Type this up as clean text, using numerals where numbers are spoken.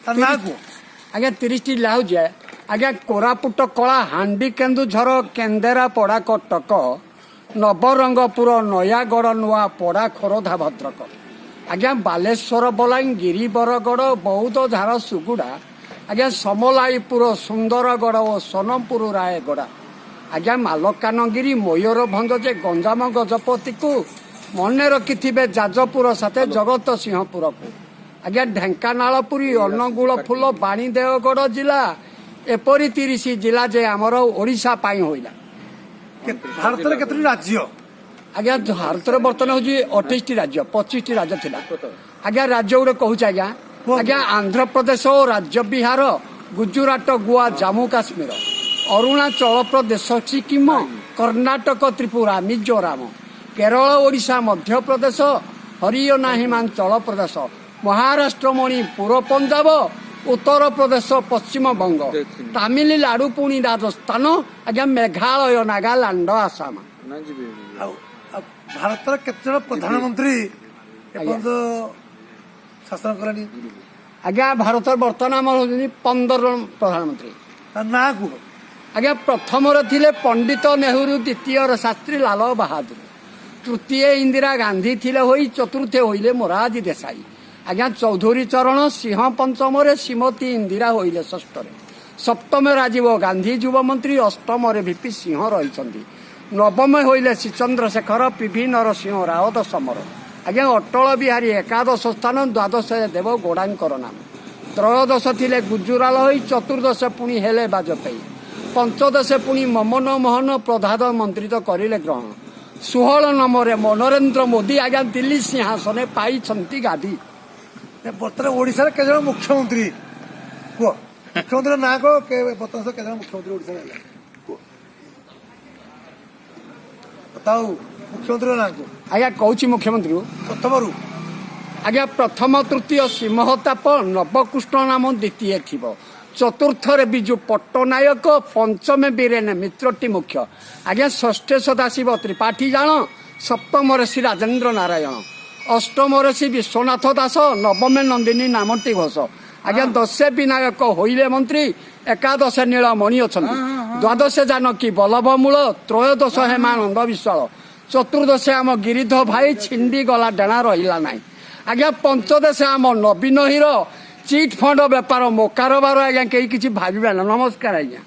ତା ନାଁ କୁହ। ଆଜ୍ଞା, 30ଟି ଜିଲ୍ଲା ହେଉଛି ଆଜ୍ଞା କୋରାପୁଟ, କଳାହାଣ୍ଡି, କେନ୍ଦୁଝର, କେନ୍ଦ୍ରାପଡ଼ା, କଟକ, ନବରଙ୍ଗପୁର, ନୟାଗଡ଼, ନୂଆପଡ଼ା, ଖୋରଧା, ଭଦ୍ରକ ଆଜ୍ଞା, ବାଲେଶ୍ୱର, ବଲାଙ୍ଗୀର, ବରଗଡ଼, ବୌଦ୍ଧ, ଝାରସୁଗୁଡ଼ା ଆଜ୍ଞା, ସମଲାଇପୁର, ସୁନ୍ଦରଗଡ଼ ଓ ସୋନପୁର, ରାୟଗଡ଼ା ଆଜ୍ଞା, ମାଲକାନଗିରି, ମୟୂରଭଞ୍ଜ ଯେ ଗଞ୍ଜାମ, ଗଜପତିକୁ ମନେ ରଖିଥିବେ, ଯାଜପୁର ସାଥେ ଜଗତସିଂହପୁରକୁ ଆଜ୍ଞା, ଢେଙ୍କାନାଳ, ପୁରୀ, ଅନୁଗୁଳ, ଫୁଲବାଣୀ, ଦେଓଗଡ଼ ଜିଲ୍ଲା। ଏପରି 30 ଜିଲ୍ଲା ଯେ ଆମର ଓଡ଼ିଶା ପାଇଁ ହୋଇଲା। ଭାରତରେ କେତୋଟି ରାଜ୍ୟ? ଆଜ୍ଞା, ଭାରତରେ ବର୍ତ୍ତମାନ ହେଉଛି 28ଟି ରାଜ୍ୟ, 25ଟି ରାଜ୍ୟ ଥିଲା ଆଜ୍ଞା। ରାଜ୍ୟ ଗୋଟେ କହୁଛି ଆଜ୍ଞା। କୁହନ୍ତୁ। ଆଜ୍ଞା, ଆନ୍ଧ୍ରପ୍ରଦେଶ ଓ ରାଜ୍ୟ ବିହାର, ଗୁଜୁରାଟ, ଗୋଆ, ଜାମ୍ମୁ କାଶ୍ମୀର, ଅରୁଣାଚଳ ପ୍ରଦେଶ, ସିକିମ, କର୍ଣ୍ଣାଟକ, ତ୍ରିପୁରା, ମିଜୋରାମ, କେରଳ, ଓଡ଼ିଶା, ମଧ୍ୟପ୍ରଦେଶ, ହରିୟାଣା, ହିମାଚଳ ପ୍ରଦେଶ, ମହାରାଷ୍ଟ୍ର, ମଣିପୁର, ପଞ୍ଜାବ, ଉତ୍ତରପ୍ରଦେଶ, ପଶ୍ଚିମବଙ୍ଗ, ତାମିଲନାଡୁ, ପୁଣି ରାଜସ୍ଥାନ ଆଜ୍ଞା, ମେଘାଳୟ, ନାଗାଲାଣ୍ଡ, ଆସାମ। ଆଉ ଆଉ ଭାରତର କେତେ ଜଣ ପ୍ରଧାନମନ୍ତ୍ରୀ ଏପର୍ଯ୍ୟନ୍ତ ଶାସନ କଲେଣି? ଆଜ୍ଞା, ଭାରତର ବର୍ତ୍ତମାନ ଆମର ହେଉଛନ୍ତି 15 ଜଣ ପ୍ରଧାନମନ୍ତ୍ରୀ। ତା ନାଁ କୁହ। ଆଜ୍ଞା, ପ୍ରଥମରେ ଥିଲେ ପଣ୍ଡିତ ନେହେରୁ, ଦ୍ୱିତୀୟରେ ଶାସ୍ତ୍ରୀ ଲାଲ ବାହାଦୁର, ତୃତୀୟ ଇନ୍ଦିରା ଗାନ୍ଧୀ ଥିଲେ ହୋଇ, ଚତୁର୍ଥ ହୋଇଲେ ମୋରାରଜୀ ଦେଶାଇ ଆଜ୍ଞା, ଚୌଧୁରୀ ଚରଣ ସିଂହ ପଞ୍ଚମରେ, ଶ୍ରୀମତୀ ଇନ୍ଦିରା ହୋଇଲେ ଷଷ୍ଠରେ, ସପ୍ତମ ରାଜୀବ ଗାନ୍ଧୀ ଯୁବମନ୍ତ୍ରୀ, ଅଷ୍ଟମରେ ଭିପି ସିଂହ ରହିଛନ୍ତି, ନବମ ହୋଇଲେ ଶ୍ରୀ ଚନ୍ଦ୍ରଶେଖର, ପିଭି ନରସିଂହ ରାଓ ଦଶମର ଆଜ୍ଞା, ଅଟଳ ବିହାରୀ ଏକାଦଶ ସ୍ଥାନ, ଦ୍ୱାଦଶରେ ଦେବ ଗୋଡ଼ାଙ୍କର ନାମ, ତ୍ରୟୋଦଶ ଥିଲେ ଗୁଜୁରାଲ ହୋଇ, ଚତୁର୍ଦ୍ଦଶ ପୁଣି ହେଲେ ବାଜପେୟୀ, ପଞ୍ଚଦଶ ପୁଣି ମନମୋହନ ପ୍ରଧାନମନ୍ତ୍ରୀ ତ କରିଲେ ଗ୍ରହଣ, 16 ନମ୍ବରରେ ନରେନ୍ଦ୍ର ମୋଦି ଆଜ୍ଞା ଦିଲ୍ଲୀ ସିଂହାସନେ ପାଇଛନ୍ତି ଗାଦି। ଏ ବର୍ତ୍ତମାନ ଓଡ଼ିଶାରେ କେତେ ଜଣ ମୁଖ୍ୟମନ୍ତ୍ରୀ କୁହ। ମୁଖ୍ୟମନ୍ତ୍ରୀର ନାଁ କହ। ବର୍ତ୍ତମାନ ସୁଦ୍ଧା କେତେ ଜଣ ମୁଖ୍ୟମନ୍ତ୍ରୀ ଓଡ଼ିଶାରେ ହେଲେ କୁହ। କଥା ହଉ, ମୁଖ୍ୟମନ୍ତ୍ରୀର ନାଁ କୁହ। ଆଜ୍ଞା, କହୁଛି ମୁଖ୍ୟମନ୍ତ୍ରୀ। ପ୍ରଥମରୁ। ଆଜ୍ଞା, ପ୍ରଥମ ତୃତୀୟ ସିଂହତାପ ନବକୃଷ୍ଣ ନାମ ଦ୍ୱିତୀୟ ଥିବ, ଚତୁର୍ଥରେ ବିଜୁ ପଟ୍ଟନାୟକ, ପଞ୍ଚମେ ବୀରେନ ମିତ୍ରଟି ମୁଖ୍ୟ ଆଜ୍ଞା, ଷଷ୍ଠେ ସଦାଶିବ ତ୍ରିପାଠୀ ଜାଣ, ସପ୍ତମରେ ଶ୍ରୀ ରାଜେନ୍ଦ୍ର ନାରାୟଣ, ଅଷ୍ଟମରେ ଶ୍ରୀ ବିଶ୍ୱନାଥ ଦାସ, ନବମେ ନନ୍ଦିନୀ ନାମଟି ଘୋଷ ଆଜ୍ଞା, ଦଶେ ବିନାୟକ ହୋଇଲେ ମନ୍ତ୍ରୀ, ଏକାଦଶ ନୀଳମଣି ଅଛନ୍ତି, ଦ୍ୱାଦଶ ଜାନକୀ ବଲ୍ଲଭ ମୂଳ, ତ୍ରୟୋଦଶ ହେମାନନ୍ଦ ବିଶ୍ୱାଳ, ଚତୁର୍ଦ୍ଦଶ ଆମ ଗିରିଧ ଭାଇ, ଛିଣ୍ଡି ଗଲା ଡେଣା ରହିଲା ନାହିଁ ଆଜ୍ଞା, ପଞ୍ଚଦଶ ଆମ ନବୀନ ହିର, ଚିଟ୍ ଫଣ୍ଡ ବେପାର ମୋ କାରବାର ଆଜ୍ଞା, କେହି କିଛି ଭାବିବେ ନା। ନମସ୍କାର ଆଜ୍ଞା।